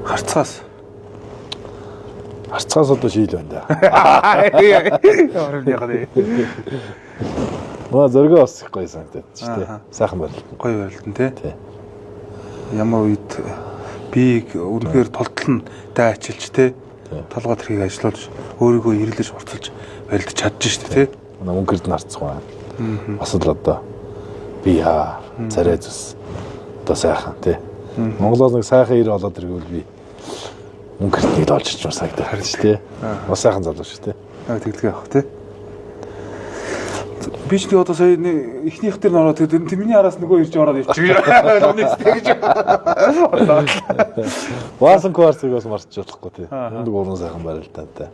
Харцгаас. Харцгаас одоо шийл байна да. Ямар юм яагаад вэ? Маа зөргөө бас их гоё санагдаад шүү дээ. Ааха. Сайхан барилт. Гоё барилтан тий. Тий. Ямар үед биеийг үнэхээр толтол нь дайчилж тий. Тий. Толгой тэрхийг ажилуулж өөрийгөө ирлэж хурцлж барилдаж чадж штэ тий. Манай мөнгөрд нь харцгаа байна. Бас л одоо би яа царай зүс одоо сайхан тий. Монголоос нэг сайхан ир болоод иргэвэл би мөнгөрт нэг л олж ирчмээр санагдаад шүү дээ. Бас сайхан залуу шүү дээ. Аа тэглэгээ авах тий. Би ч нэг одоо сая нэг эхнийх дээр нь ороод тэр миний араас нөгөө ирж ороод ирчих. Нүг гэж. Ваасан кварцыг бас мартаж болохгүй тий. Мундаг уран сайхан барилдаантай.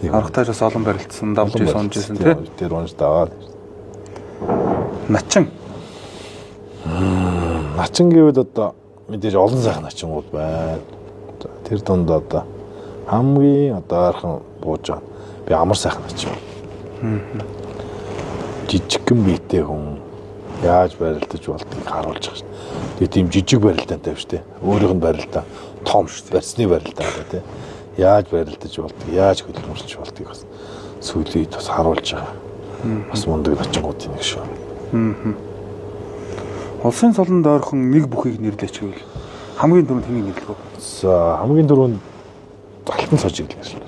Харахтайж бас олон барилдсан, давж сунж исэн тий. Тэр унж даваад. Начин. Начин гэвэл одоо мэдээж олон сайхан начингууд байна. За, тэр дунд одоо хамгийн одоо ойрхон бууж байгаа би амар сайхан начин. Жижигхэн биетэй хүн яаж барилдаж болдгийг харуулж байгаа шин. Тэгээ тийм жижиг барилдаантай биш тий. Өөрийнх нь барилдаа том шүү дээ. Барьсны барилдаантай тий. Яаж барилдаж болдгийг, яаж хөдөлмөрлөж болдгийг бас сүүлийн үед бас харуулж байгаа. Бас мундаг начингуудын нэг шүү. Улсын цолонд ойрхон нэг бүхийг нэрлэч гэвэл хамгийн түрүүнд хэнийг нэрлэх вэ? За, хамгийн түрүүнд алтан сожиг л нэрлэнэ.